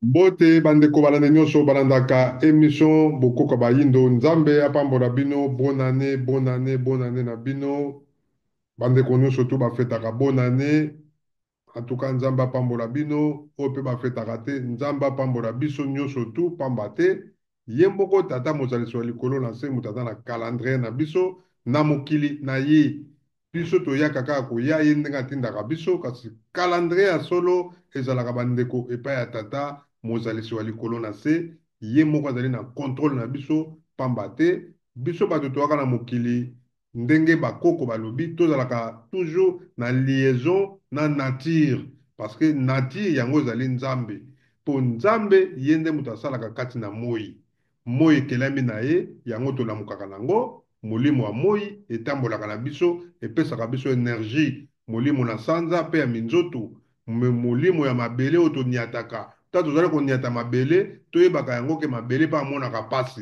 Mbote bandeko balandi nyonso balandaka emission Bokoko Bayindo, Nzambe apambola bino, bonne année, bonne année, bonne année na bino bandeko nyonso tu bafetaka bonne année. En tout cas Nzambe apambola bino, oyo mpe bafetaka te, Nzambe apambola biso nyonso tu, pamba te ye moko tata mozalisi wa likolo na se moto aza na calendrier na biso na mokili na ye. Biso toyaka kaka koya ye ndenge atindaka biso, kasi calendrier ya solo ezalaka bandeko epai ya tata mozalisi wa likolo na se, ye moko azali na controle na biso, pamba te biso bato toyaka na mokili ndenge bakoko balobi, tozalaka toujours na liaison na nature, parce que nature yango ezali Nzambe, po Nzambe ye nde moto asalaka kati na moi. Moi ekelami na ye, yango tolamukaka na ngo, molimo ya moi etambolaka na biso, epesaka biso energie, molimo na sanza pe ya minzoto, molimo ya mabele oyo toniataka, tango tozali koniata mabele, toyebaka yango ke mabele pe amonaka pasi,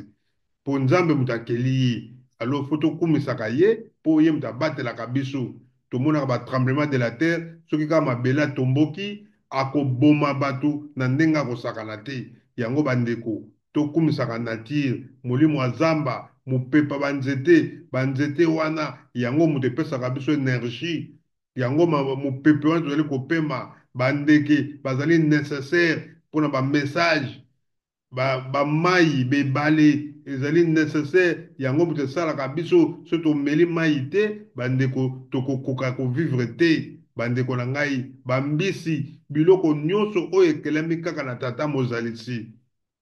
po Nzambe moto akeli ye, alors faut tokumisaka ye, po ye moto abatelaka biso, tomonaka ba tremblement de la terre, soki kaka mabele atomboki, akoboma bato na ndenge akosakana te, yango ba ndeko, Tokumisaka nature, molimo ya zamba, mopepa, ba nzete, ba nzete wana yango moto epesaka biso energie, yango mopepe wana tozali kopema, ba ndeke bazali necessaire pona ba message, ba mayi, ba ebale ezali necessaire, yango moto esalaka biso soki tomeli mayi te ba ndeko tokokoka ko vivre te, ba ndeko na ngai, ba mbisi, biloko nionso oyo ekelami kaka na Tata Mozalisi.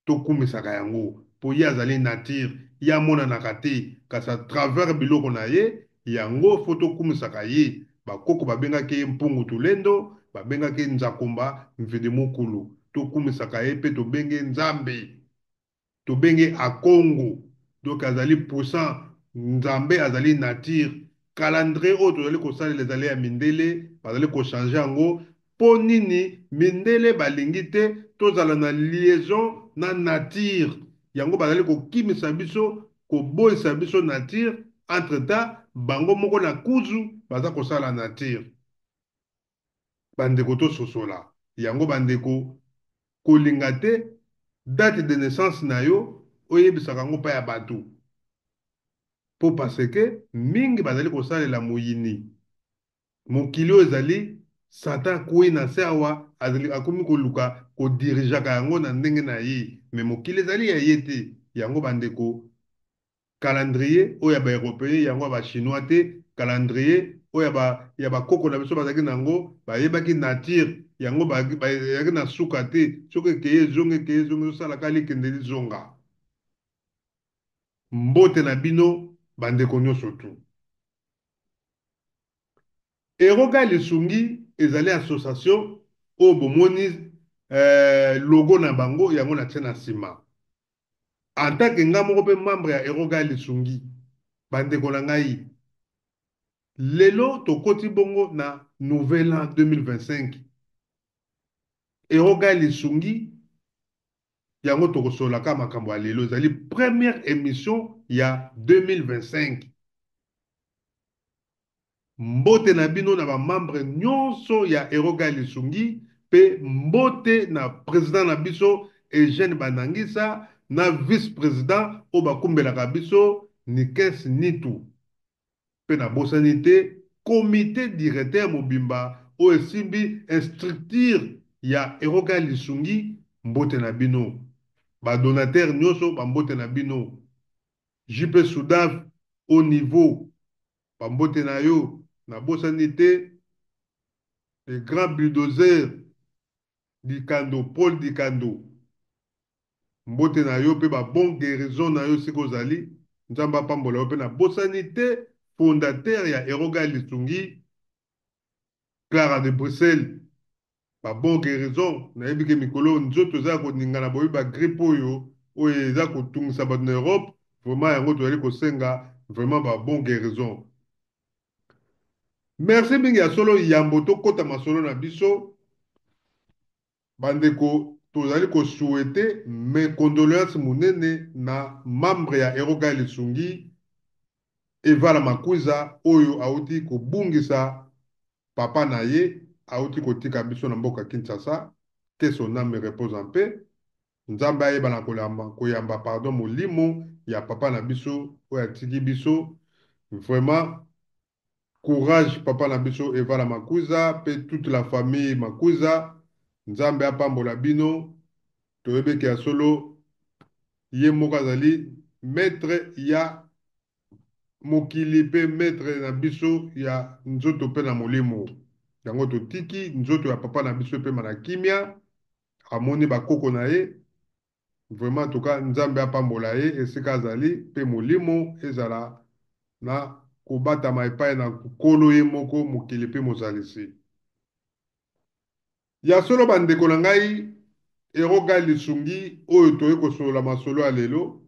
Tokumisaka yango po ye azali nature, ye amonanaka te kasi à travers biloko na ye, yango faut tokumisaka ye. Ba koko babengaki ye Mpungu Tulendo, babengaki ye Nzakomba Mvidi Mukulu. Tokumisaka ye pe tobengi ye Nzambe, tobengi ye Akongo, donc azali puissant, Nzambe azali nature. Calendrier oyo tozali kosalela ezali ya mindele, bazali ko changer yango Po nini mindele balingi te tozala na liaison na nature? Yango bazali kokimisa biso, koboyisa biso nature, entre temps bango moko na kuzu baza kosala nature. Bandeko tososola yango bandeko, kolinga te date de naissance na yo oyebisaka yango epai ya batu po parce que mingi bazali kosalela moyini. Mokili oyo ezali satan akweyi na se awa azali akomi koluka ko dirigeaka yango na ndenge na ye mais mokili ezali ya ye te yango ba ndeko calendrier oyo ya ba europeen yango ya ba chinois te calendrier oyo ya ba ya ba koko na biso bazalaki na yango bayebaki nature yango bazalaki na suka te soki ekeyi ezongi ekeyi ezongi ezosala kaka likende lizonga mbote na bino ba ndeko nionso tout. Eroga Lisungi ezali association oyo bomoni logo na bango yango natie na sima. En tant que nga moko pe membre ya Eroga Lisungi, ba ndeko na ngai, lelo tokoti bongo na nouvel an 2025. Eroga Lisungi yango tokosolola kaka makambo ya lelo, ezali première emission ya 2025. Mbote na bino na ba membres nionso ya Eroga Lisungi pe mbote na president na biso Eugène Banangisa na vice president oyo bakumbelaka biso Nikes Nitu pe nabosani te comite directeur mobimba oyo esimbi structure ya Eroga Lisungi mbote na bino ba donateurs nionso ba mbote na bino JP Sudav haut niveau Ba mbote na yo na bosani te le grand bulldozer Dikando Paul Dikando mbote na yo pe ba bon guerison na yo esika ozali Nzambe apambola yo pe na bosani te fondateur ya Eroga Lisungi Clara de Bruxelles Ba bon guerison, nayebi ke mikolo oyo nzoto eza ya koningana boyebi ba grippe oyo oyo eza kotungisa bato na Europe, vraiment yango tozali kosenga vraiment ba bon guerison. Merci mingi ya solo yambo tokota masolo na biso ba ndeko tozali ko souhaiter mes condoleances monene na membre ya Eroga Lisungi Evala Makuiza oyo awuti kobungisa Papa na ye awuti kotika biso na mboka Kinshasa, que son ame repose en paix. Nzambe ayeba na koyamba pardon molimo ya papa na biso oyo atiki biso. Vraiment courage papa na biso Evala Makuza pe toute la famille Makuza. Nzambe apambola bino. Toyebeke ya solo ye moko azali maître ya mokili pe maître na biso ya nzoto pe na molimo. Yango totiki nzoto ya papa na biso epema na kimia, amoni bakoko na ye. Vraiment en tout cas Nzambe apambola ye esika azali pe molimo ezala na kobatama epai na Nkolo ye moko mokili pe mozalisi. Ya solo bandeko na ngai, Eroga Lisungi oyo toye kosolola masolo ya lelo,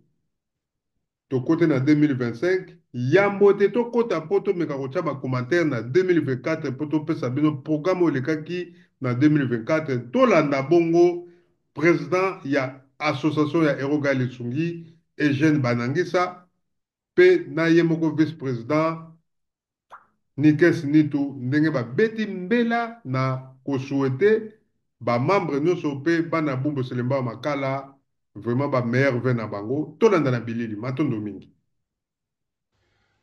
tokote na 2025, yambo te tokota mpo tomeka kotya ba commentaire na 2024 mpo topesa bino programme oyo elekaki na 2024, tolanda bongo president ya association ya Eroga Lisungi Eugène Banangisa mpe na ye moko vice-president Nikes Nitu ndenge babeti mbela na ko souhaiter ba membres nionso pe bana Bumbu Selembao Makala vraiment ba meilleurs vœux na bango. Tolanda na bilili. Matondo mingi.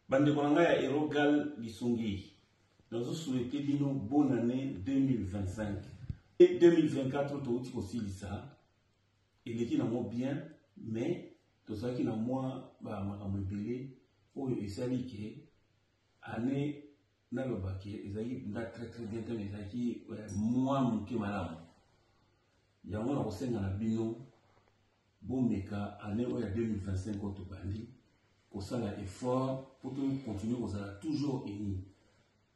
Bandeko na ngai ya Erogal Lisungi, nazo souhaiter bino bonne annee 2025. 2024 towuti kosilisa eleki nango bien, mais tozalaki na mwa ba makambo ebele oyo esali ke année naloba ke ezalaki mpenza très très bien te, mais ezalaki mwa moke malamu. Yango nakosenga na bino bomeka année oyo ya 2025 oyo tobandi kosala effort po to continuer kozala toujours unis,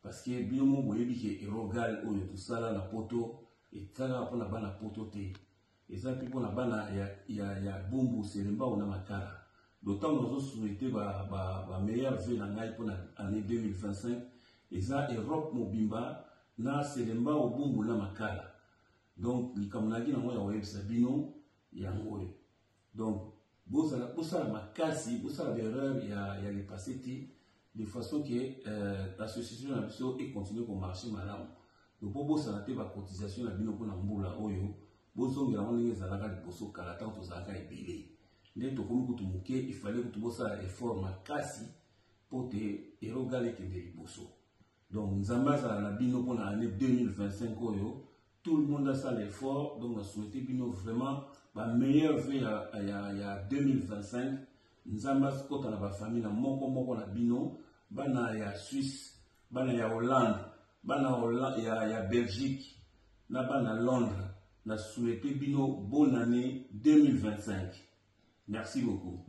parce que bino moko boyebi ke Erogal oyo tosala na poto esalaka mpona bana poto te, eza mpe mpona bana ya Bumbu, Selembao na Makala. Donc ntango nazo souhaiter ba meilleurs vœux na ngai mpona année 2025, eza Europe mobimba na Selembao, Bumbu na Makala. Donc likambo nayaki nango ya koyebisa bino yango oyo. Donc bosala makasi, bosala ba erreur ya le passé te, de façon que association na biso e continue ko marcher malamu. Donc bobosana te ba cotisation na bino mpona mbula oyo, bozongela yango ndenge ezalaka liboso kala, ntango tozalaka ebele. Nde tokomi kutu moke, il fallait kutu bosala effort makasi po te Erogal ekende liboso. Donc Nzambe azala na bino mpona année 2025 oyo, tout le monde asala effort. Donc na souhaite bino vraiment ba meilleurs vœux ya 2025. Nzambe akota na ba famille na moko moko na bino, bana ya Suisse, bana ya Hollande, bana ya Belgique na bana Londres. Na souhaite bino bonne année 2025. Merci beaucoup.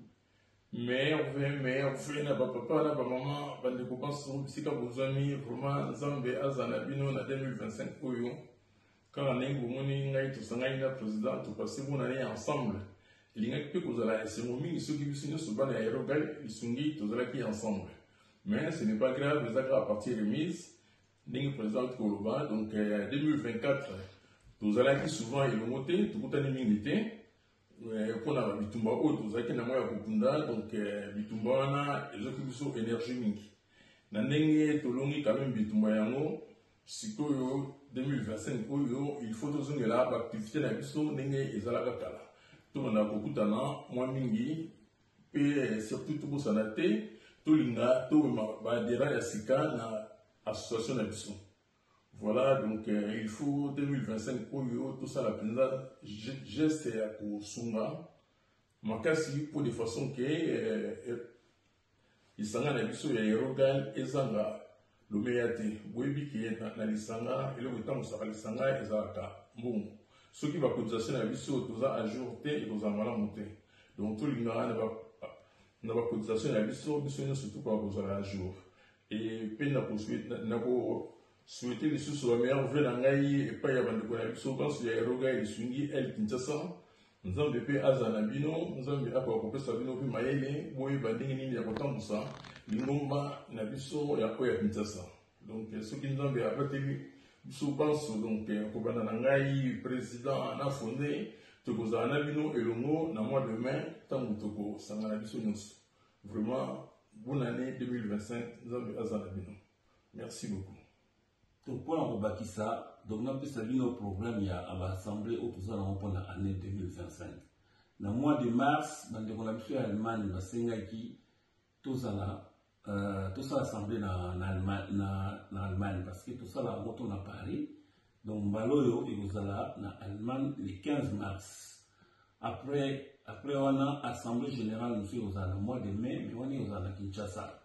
Meilleurs vœux, meilleurs vœux na ba papa na ba maman, bandeko banso bisika bozwami, vraiment Nzambe azala na bino na 2025 oyo. Kaka ndenge bomoni ngai tosangani na président, topase bonne année ensemble. Elingaki mpe kozala esengo mingi soki biso nyonso bana ya Erogal Lisungi tozalaki ensemble. Mais ce n'est pas grave, eza kaka partie remise ndenge président auti koloba. Donc 2024 tozalaki souvent elongo te, tokutani mingi te mpona bitumba oyo tozalaki nango ya kobunda. Donc bitumba wana ezwaki biso énergie mingi. Na ndenge tolongi quand même bitumba yango, sikoyo 2025 oyo il faut tozongela baactivité na biso ndenge ezalaka kala, tobanda kokutana mwa mingi mpe surtout tobosana te tolinga tomema baadhérent ya sika na association na biso. Voilà, donc il faut 2025 oyo tosala mpenza geste ya kosunga makasi pour de façon ke lisanga na biso ya Erogal ezanga lomeya te. Boyebi ke na lisanga, eloko etambwisaka lisanga ezalaka mbongo. Soki bacotisation na biso toza à jour te, ekozala malamu te. Donc tolingaka na bacotisation na biso, biso nyonso tokoka kozala à jour. Et mpe na kosouhaiter lisusu ba meilleurs vœux na ngai epai ya bandeko na biso banso ya Erogal Lisungi El Kinshasa. Nzambe mpe azala na bino, Nzambe akoka kopesa bino mpe mayele boyeba ndenge nini ya kotambusa lingomba na biso ya oyo ya Kinshasa. Donc soki Nzambe abateli biso banso, donc kobanda na ngai président na fonde, tokozala na bino elongo na mois de mai ntango tokosangana biso nyonso. Vraiment bonne année 2025, Nzambe azala na bino. Merci beaucoup. Donc mpona kobakisa, donc napesa bino programme ya baassemblée oyo toza nango mpona année 2025. Na mois de mars, bandeko na biso ya Allemagne basengaki tozala tosala assemblée na Allemagne parce que tosala yango to na Paris. Donc mbala oyo ekozala na Allemagne le 15 mars. Après wana assemblée générale mosusu ekozala na mois de mai, mais wana ekozala na Kinshasa.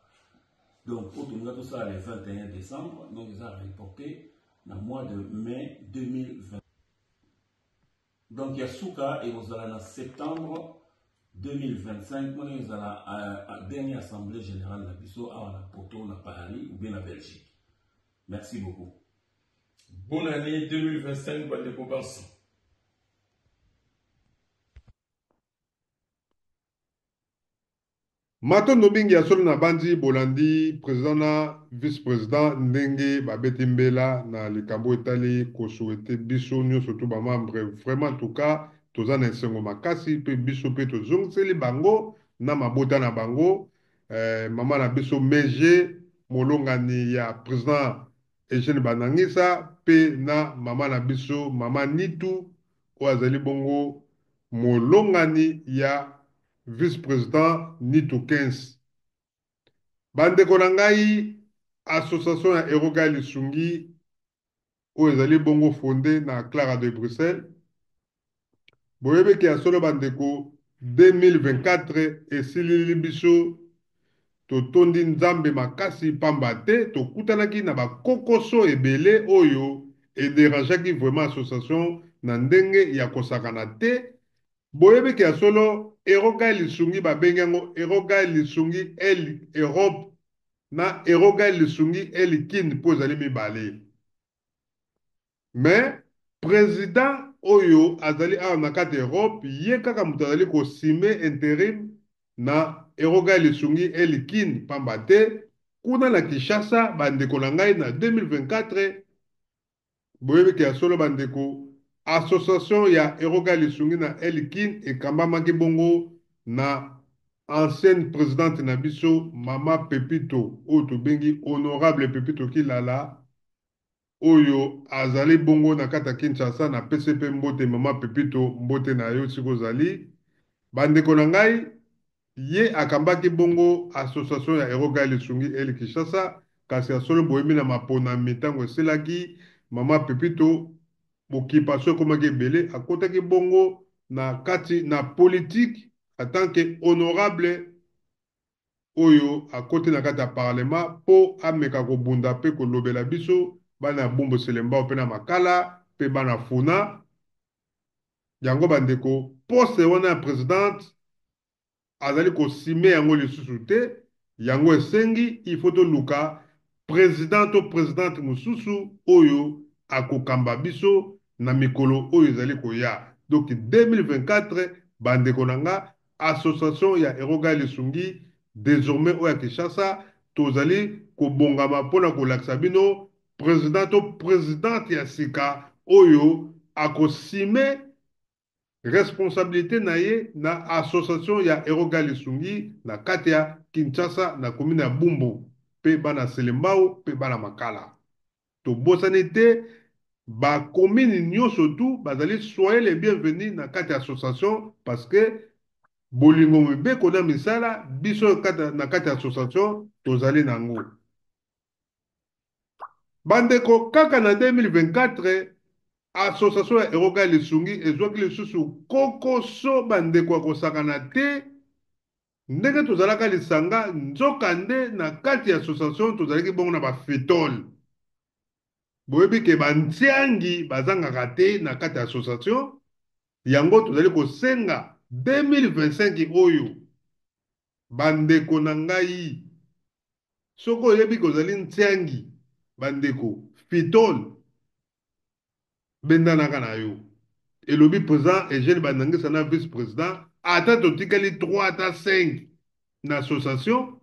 Donc oyo tolinga tosala le 21 décembre, donc eza reporté na mois de mai 2020. Donc ya suka ekozala na septembre 2025, wana ezala dernière assemblée générale na biso awa na Poto, na Paris ou bien na Belgique. Merci beaucoup. Bonne année 2025 bandeko banso. Matondo mingi ya solo na bandi bolandi président na vice-président ndenge babeti mbela na likambo etali kosouhaiter biso nyonso to bamembre. Vraiment, en tout cas, toza na esengo makasi mpe biso mpe tozongiseli bango na mabota na bango. Mama na biso Mege, molongani ya président Eugène Banangisa, mpe na mama na biso mama Nitu, oyo azali bongo molongani ya vice-président Nitu 15. Bandeko na ngai, association ya Eroga Lisungi oyo ezali bongo fondé na Clara de Bruxelles, boyebeki ya solo bandeko, 2024 esilili biso, totondi Nzambe makasi, pamba te tokutanaki na bakokoso ebele oyo edérangeaki vraiment association na ndenge ya kosakana te. Boyebeki ya solo, Eroga Lisungi, babengi yango Eroga Lisungi El Europe na Eroga Lisungi El Kin, mpo ezali mibale. Mais président oyo azali awa na kati ya Europe, ye kaka moto azali kosime intérim na Eroga Lisungi El Kin, pamba te kuna na Kinshasa, bandeko na ngai, na 2024, boyebiki ya solo bandeko, association ya Eroga Lisungi na El Kin ekambamaki bongo na ancienne présidente na biso, mama Pepito, oyo tobengi honorable Pepito Kilala, oyo azali bongo na kati ya Kinshasa. Napesi mpe mbote mama Pepito, mbote na yo siko ozali. Bandeko na ngai, ye akambaki bongo association ya Eroga Lisungi El Kinshasa, kasi ya solo boyembi na maponami ntango eselaki mama Pepito bokipa so ekomaki ebele, akotaki bongo na kati na politique en tant que honorable oyo akoti na kati ya parlement mpo ameka kobunda mpe kolobela biso bana ya Bumbu, Selembao mpe na Makala mpe bana Funa. Yango bandeko, poste wana ya présidente azali kosime yango lisusu te. Yango esengi il faut toluka président to présidente mosusu oyo akokamba biso na mikolo oyo ezali koya. Donc 2024, bandeko na nga, association ya Eroga Lisungi désormais oyo ya Kinshasa, tozali kobongama mpona kolakisa bino président to présidente ya sika oyo akosime responsabilité na ye na association ya Eroga Lisungi na kati ya Kinshasa, na commune ya Bumbu mpe bana Selembao mpe bana Makala. Tobosani te bacommune nyonso tu bazali soyez les bienvenus na kati ya association, parce que bolingo, mibeko na misala, biso na kati ya association tozali nango. Bandeko, kaka na 2024, association ya Eroga Lisungi ezwaki lisusu kokoso, bandeko ya kosakana te. Ndenge tozalaka lisanga, nzokande na kati ya association tozalaki bongo na bafetole. Boyebi ke bantiangi bazangaka te na kati ya association. Yango tozali kosenga 2025 oyo, bandeko na ngai, soki oyebi kozali ntiangi, bandeko fitole, bendanaka na yo. Elobi président Eugène Bandangisa na vice président, ata totikali 3 ata 5 na association,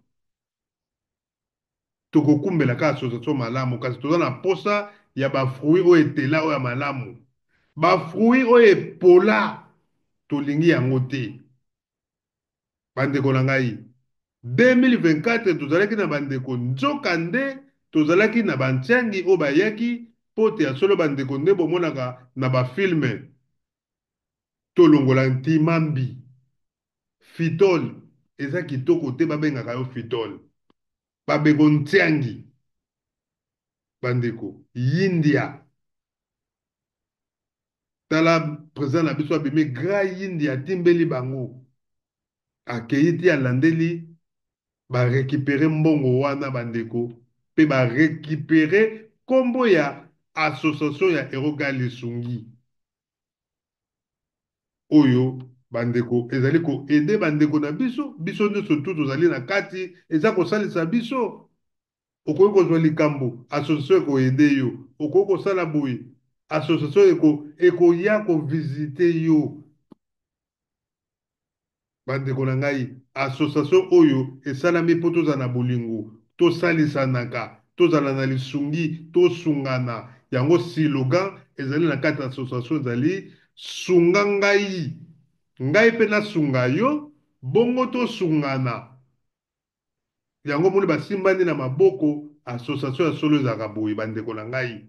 tokokumbelaka association malamu, kasi toza na posa ya bafruit oyo etela, oyo ya malamu. Bafruit oyo epola, tolingi yango te. Bandeko na ngai, 2024 tozalaki na bandeko, nzokande tozalaki na bantiangi oyo bayaki mpo te ya solo. Bandeko, nde bomonaka na bafilme. Tolongola ntimambi. Fitol eza kitoko te, babengaka yo fitol, babeko ntiangi. Bandeko, yindia, tala président na biso abimi gra yindia, atimbeli bango, akei ti alandeli barécupérer mbongo wana bandeko, mpe barécupérer nkombo ya association ya Eroga Lisungi oyo bandeko ezali koaider bandeko na biso. Biso nyonso tu tozali na kati, eza kosalisa biso. Okoki kozwa likambo, association ekoaider yo. Okoki kosala boye, association ekoya kovisiter yo. Bandeko na ngai, association oyo esalami mpo tozala na bolingo, tosalisanaka, tozala na lisungi, tosungana. Yango slogan ezali na kati ya association ezali: sunga ngai, ngai mpe nasunga yo, bongo tosungana. Yango moni basimbani na maboko. Association ya solo ezalaka boye, bandeko na ngai.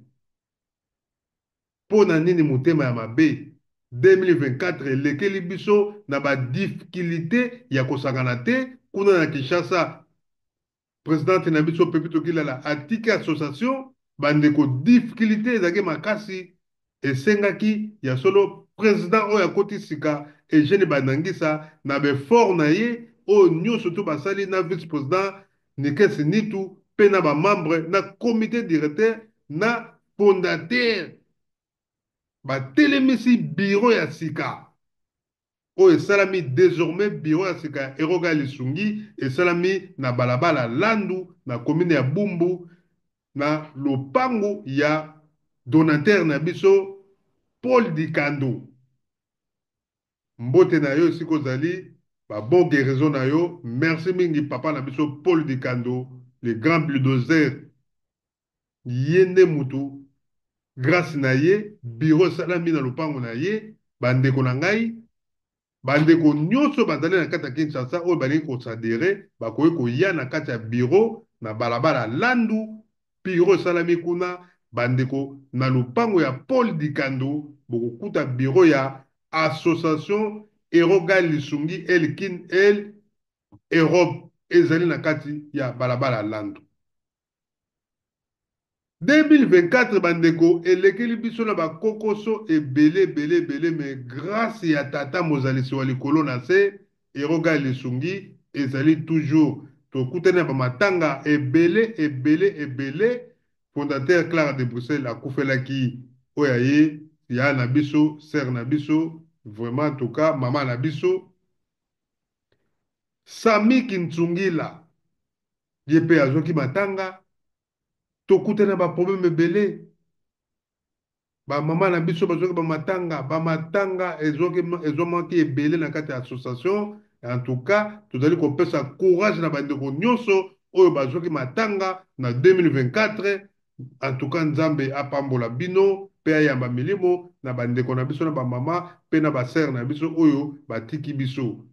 Mpo na nini motema ya mabe? 2024 elekeli biso na badifficulté ya kosangana te. Kuna na Kinshasa, présidente na biso Pepito Kilala atiki association. Bandeko, difficulté ezalaki makasi, esengaki ya solo président oyo akoti sika, Eugène Banangisa, na baeffort na ye oyo nyonso to basali na vice président Nikesi Nitu mpe na bamembre na comité directeur na fondateur, batelemisi bureau ya sika oyo esalami. Désormais bureau ya sika ya Eroga Lisungi esalami na balabala Landu, na commune ya Bumbu, na lopango ya donateur na biso Paul Dikando. Mbote na yo esika ozali, babon guérison na yo. Merci mingi, papa na biso Paul Dikando, le grand bulldozer. Ye nde mutu, grâce na ye bureau esalami na lopango na ye. Bandeko na ngai, bandeko nyonso bazali na kati ya Kinshasa oyo balingi koadhérer, bakoki koya na kati ya bureau na balabala Landu. Bureau esalami kuna, bandeko, na lopango ya Paul Dikando. Bokokuta bureau ya association Eroga Lisungi Elkin El Europe, ezali na kati ya balabala Landu. 2024, bandeko, elekeli biso na bakokoso ebele ebele ebele, mais grâce ya tata mozalisi wa likolo na se, Eroga Lisungi ezali toujours. Tokutani na bamatanga ebele ebele ebele. Fondateur Clara de Bruxelles akufelaki oyo aye ya na biso, sœur na biso, vraiment, en tout cas mama na biso Sami Kintsungila, ye mpe azwaki matanga. Tokutani na baproblème ebele. Bamama na biso bazwaki bamatanga, bamatanga ezwamaki ebele na kati ya association. En tout cas tozali kopesa courage na bandeko nyonso oyo bazwaki matanga na 2024. En tout cas Nzambe apambola bino mpe ayamba milimo na bandeko na biso, na bamama mpe na basœur na biso oyo batiki biso.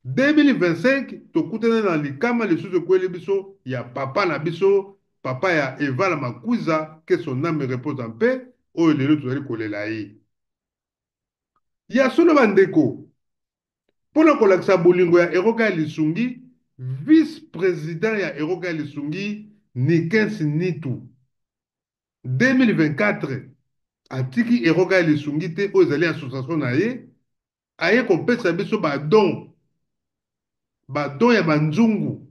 2025, tokutani na likama lisusu ekweli biso ya papa na biso, papa ya Evala Makuza, que son âme repose en paix, oyo lelo tozali kolela ye. Ya solo bandeko, mpona kolakisa bolingo ya Eroga ya Lisungi, vice président ya Eroga ya Lisungi Nikens Nitu, 2024 atiki Eroga ya Lisungi te, oyo ezali association na ye. Aye kopesa biso badon, badon ya banzungu.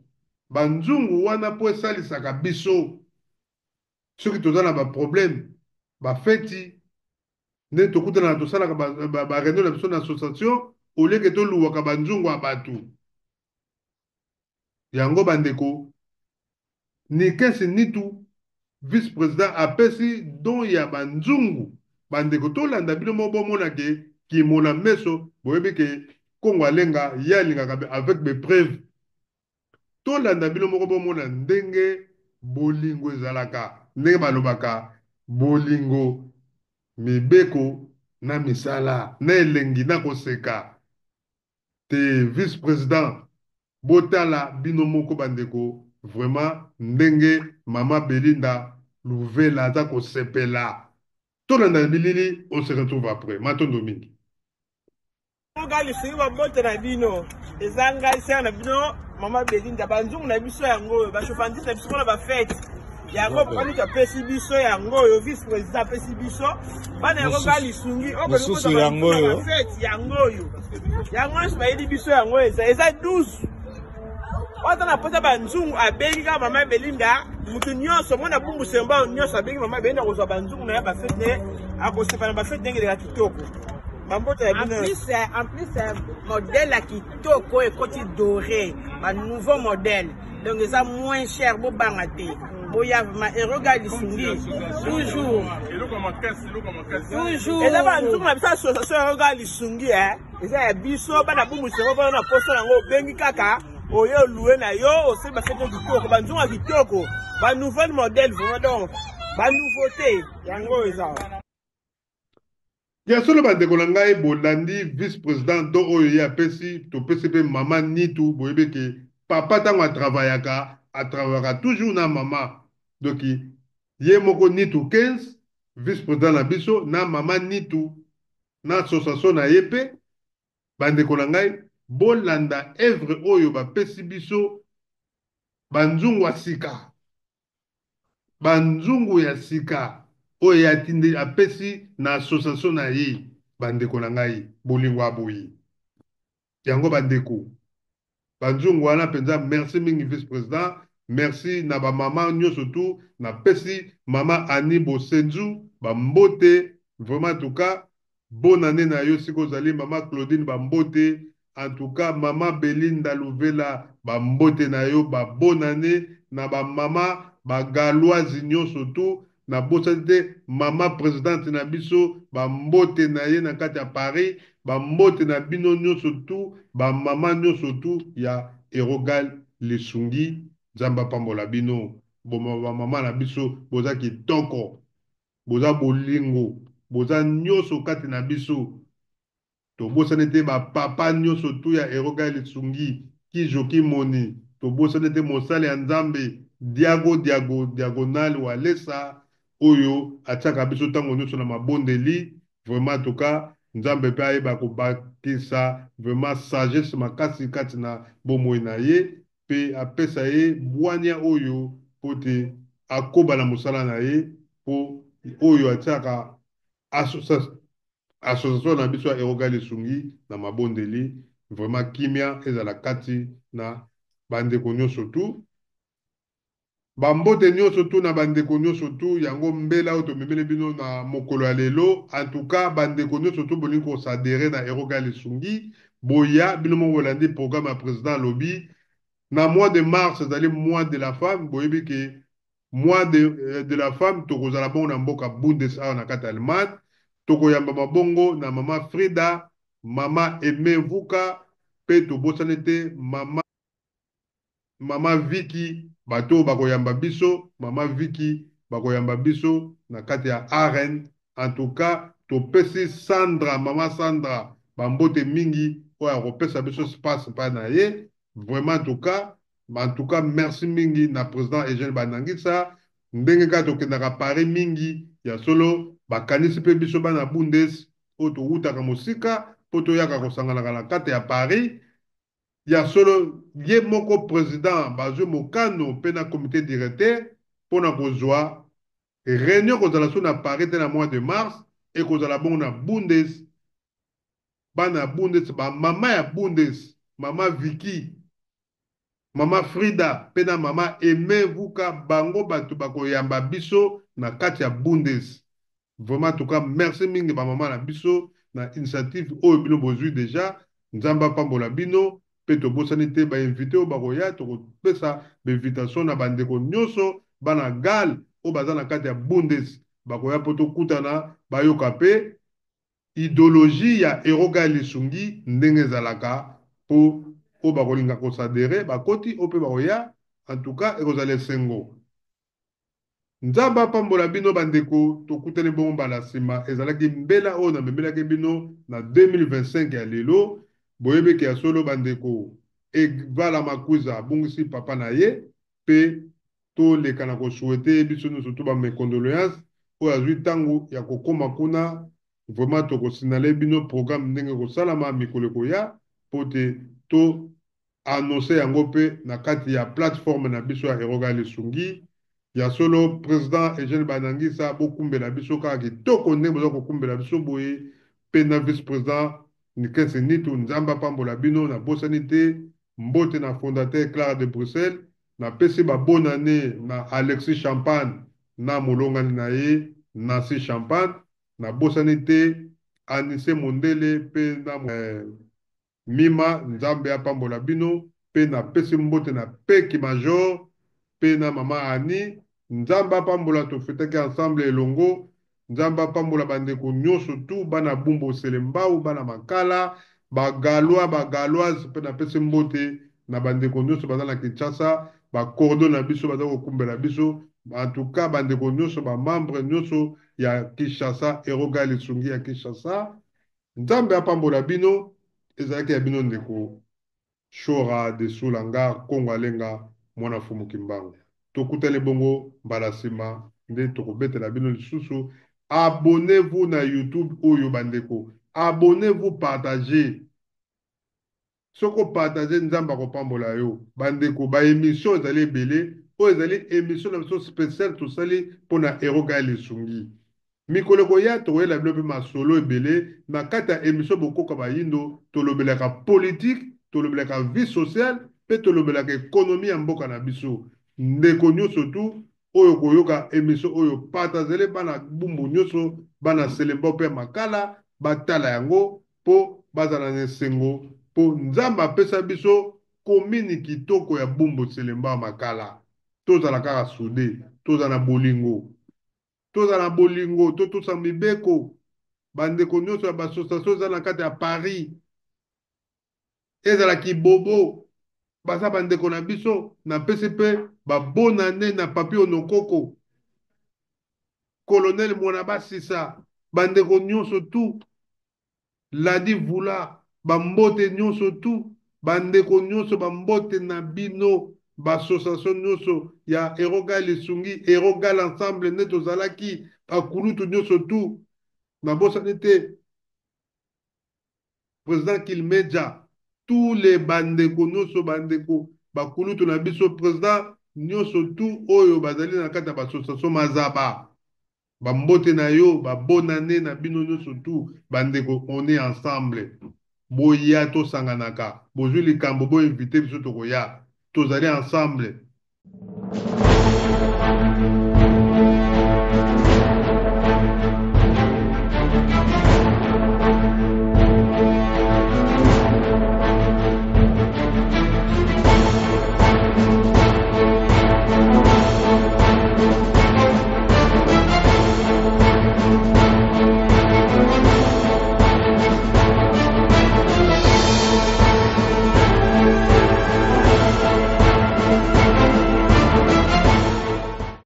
Banzungu wana mpo esalisaka biso soki toza na baproblème, bafeti nde tokutana, tosalaka baréunion na biso na association, oleke toluwaka banzungu ya bato. Yango bandeko, Nikesi Nitu, vice président, apesi don ya banzungu. Bandeko, tolanda bino mo bomona ke kimona meso. Boyebi ke Kongo alenga ye alingaka avec bepreuve. Tolanda bino moko bomona ndenge bolingo ezalaka, ndenge balobaka bolingo, mibeko na misala na elengi na koseka te. Vice président, botala bino moko bandeko, vraiment ndenge mama Belinda Luvela aza kosepela. Tolanda bilili, on se retrouve après. Matondo mingi. Nga lisungi babote na bino eza ngai sere na bino mama Belinda. Banzungu na biso yango oyo, bachauffantise na biso mpona bafete yango, papa Nitu apesi biso yango oyo, vice président apesi biso bana yango. Nga lisungi mosusu yango oyo. Fete yango oyo, yango nyonso bayeli biso yango, eza 12 oyo na posa banzungu. Abengi kaka mama Belinda, mutu nyonso mwana Bumbu Semba nyonso abengi mama Belinda kozwa banzungu na ye bafete ne akosepa na bafete ndenge eleka kitoko. Bambote ya bino. En plus, modèle ya kitoko ekoti doré, ba nouveau modèle, donc eza moins cher. Bobanga te, boya vraiment Eroga Lisungi toujours. Toujours eza banzungu na biso, association Eroga Lisungi eza ya biso bana Bumbu Sengo. Mpona na poso yango, obengi kaka oyo olue na yo, osali bafete kitoko, banzungu ya kitoko, ba nouvelle modèle vraiment, donc ba nouveauté yango eza. Ya solo, bandeko na ngai, bolandi vice président do oyo ye apesi. Topesi mpe mama Nitu. Boyebi ke papa ntango atravaillaka, atravaillaka toujours na mama. Donc ye moko Nitu 15, vice président na biso, na mama Nitu na association na ye mpe. Bandeko na ngai, bolanda œuvre oyo bapesi biso, banzungu ya sika, banzungu ya sika oyo atindi apesi na association na ye. Bandeko na ngai, bolingo ya boye yango, bandeko, banzungu wana mpenza. Merci mingi, vice président. Merci na bamama nyonso tu. Napesi mama Ani Bosenzu bambote vraiment. En tout cas, bonne année na yo sika ozali. Mama Claudine, bambote. En tout cas, mama Belinda Luvela, bambote na yo, babonne année na bamama bagaloise nyonso tu. Nabosani te mama présidente na biso, bambote na ye na kati ya Paris. Bambote na bino nyonso tu, bamama nyonso tu ya Erogal Lisungi. Nzambe apambola bino. Bamama na biso, boza kitoko, boza bolingo, boza nyonso kati na biso. Tobosani te bapapa nyonso tu ya Erogal Lisungi, Kijo Kimoni. Tobosani te mosali ya Nzambe Diago Diago Diagonal Walesa oyo atiaka biso ntango nyonso na mabondeli vraiment. En tout cas, Nzambe mpe ayeba kobakisa vraiment sagesse makasi kati na bomoi na ye mpe apesa ye bwania oyo mpo te akoba na mosala na ye, mpo oyo atiaka association na biso ya Eroga Lisungi na mabondeli vraiment. Kimia ezala kati na bandeko nyonso tu. Bambote nyonso tu na bandeko nyonso tu. Yango mbela oyo tomemeli bino na mokolo ya lelo. En tout cas, bandeko nyonso tu bolingi koadhérer na Eroga Lisungi, boya bino moko. Bolandi programme ya président alobi na mois de mars ezali mois de la femme. Boyebi ke mois de la femme, tokozala bongo na mboka Bundes awa na kati ya Allemagne. Tokoyamba mabongo na mama Frida, mama Aime Vuka mpe tobosani te mama Viki. Bato oyo bakoyamba biso, mama Viki bakoyamba biso na kati ya Aren. En tout cas, topesi Sandra, mama Sandra, bambote mingi oyo akopesa biso space mpa na ye vraiment. En tout cas, merci mingi na président Eugène Banangisa. Ndenge kaka tokendaka Paris mingi, ya solo bakanisi mpe biso bana Bundes oyo towutaka mosika mpo toyaka kosanganaka na kati ya Paris. Ya solo, ye moko président bazwi mokano mpe na comité directeur mpona kozwa réunion kozala so na Paris te na mois de mars. Ekozala bongo na Bundes. Bana ya Bundes, bamama ya Bundes, mama Viki, mama Frida mpe na mama Aime Vuka, bango bato bakoyamba biso na kati ya Bundes vraiment. En tout cas, merci mingi bamama na biso na initiative oyo bino bozwi déjà. Nzambe apambola bino. Mpe tobosani te bainvité oyo bakoya. Tokopesa bainvitation na bandeko nyonso bana Gal oyo baza na kati ya Bundes, bakoya mpo tokutana, bayoka mpe idéologie ya Eroga Lisungi ndenge ezalaka, mpo oyo bakolinga koadhérer bakoti, oyo mpe bakoya. En tout cas, ekozala esengo. Nzambe apambola bino, bandeko. Tokutani bongo mbala nsima. Ezalaki mbela oyo namemelaki bino na 2025 ya lelo. Boyebeki ya solo, bandeko, Evala Makuza abungisi papa na ye mpe toleka na kosouhaiter biso nyonso to bames condoléances oyo azwi ntango ya kokóma kuna. Vraiment toko signaler bino programme ndenge ekosalama mikolo ekoya mpo te to annonce yango mpe na kati ya plateforme na biso ya Eroga Lisungi. Ya solo, président Eugène Banangisa, bokumbela biso kaka kitoko ndenge boza kokumbela biso boye, mpe na vice président Nikense Nitu, Nzambe apambola bino. Nabosani te mbote na fondateur Clara de Bruxelles. Napesi babonne année na Alexis Champagne na molongani na ye Nancy Champagne. Nabosani te Anise Mondele mpe na Mima, Nzambe apambola bino. Mpe napesi mbote na Peki Major mpe na mama Ani, Nzambe apambola. Tofetaki ensemble elongo. Nzambe apambola bandeko nyonso tu, bana Bumbu, Selembao, bana Makala, Bagalois, Bagaloise. Mpe napesi mbote na bandeko nyonso baza na Kinshasa, bacordo na biso baza kokumbela biso. En tout cas, bandeko nyonso, bamembre nyonso ya Kinshasa, Eroga Lisungi ya Kinshasa, Nzambe apambola bino. Ezalaki ya bino ndeko Shora de Sulangar Kongo Alenga mwana Fumu Kimbangu. Tokutani bongo mbala nsima nde tokobetela bino lisusu. Abonnez-vous na YouTube oyo, bandeko, abonnez-vous, partagez. Soki opartage, Nzambe akopambola yo. Bandeko, baémission ezali ebele. Oyo ezali émission na biso spéciale tosali mpona Eroga ya Lisungi. Mikolo ekoya, tokoyela bino mpe masolo ebele na kati ya émission Bokoka Bayindo. Tolobelaka politique, tolobelaka vie sociale mpe tolobelaka économie ya mboka na biso. Ndeko nyonso tu oyo koyoka émission oyo, partagele bana Bumbu nyonso, bana Selembao mpe ya Makala, batala yango mpo bazala na esengo, mpo Nzambe apesa biso komini kitoko ya Bumbu, Selembao, Makala. Tozala kaka soudé, tozala na bolingo, tozala na bolingo, totosa mibeko. Bandeko nyonso ya baassociation eza na kati ya Paris, ezalaki bobo, baza bandeko na biso. Napesi mpe babonane na Papi Onokoko, colonel Mwana Basisa, bandeko nyonso tu, Ladi Vula, bambote nyonso tu, bandeko nyonso, bambote na bino, baassociation nyonso ya Eroga Lisungi, Erogal ensemble nde tozalaki, bakulutu nyonso tu. Nabosani te président Kilmeja, tous les bandeko nyonso, bandeko bakulutu na biso, président nyonso tu oyo bazali na kati ya baassociation Mazaba, bambote na yo, babonane na bino nyonso tu. Bandeko, on est ensemble. Boya tosanganaka. Bozwi likambo, boinvite biso, tokoya, tozali ensemble.